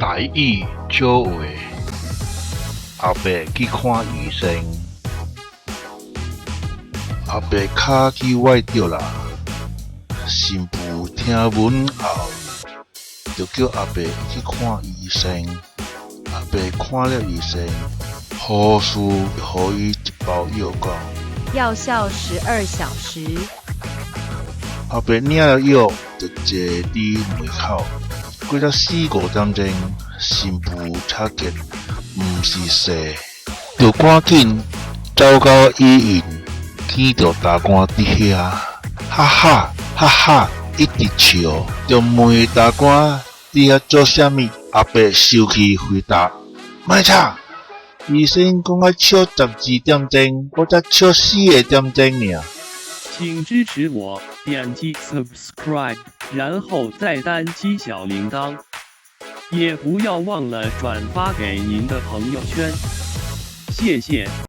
台語笑話，阿伯去看醫生，阿伯跤去崴著啦，新婦聽聞後，就叫阿伯去看醫生。阿伯看了醫生，護士予伊一包藥講，藥效12小時。阿伯領了藥，就坐佇門口。過了四五點鐘，新婦察覺毋是勢，就趕緊走到醫院，見著大官佇遐，哈哈哈哈，一直笑，就問大官佇遐做啥物？阿伯生氣回答：莫吵！醫生講愛笑12點鐘，我才笑4點鐘爾。請支持我，點擊 subscribe，然後再單擊小鈴鐺，也不要忘了轉發給您的朋友圈，謝謝。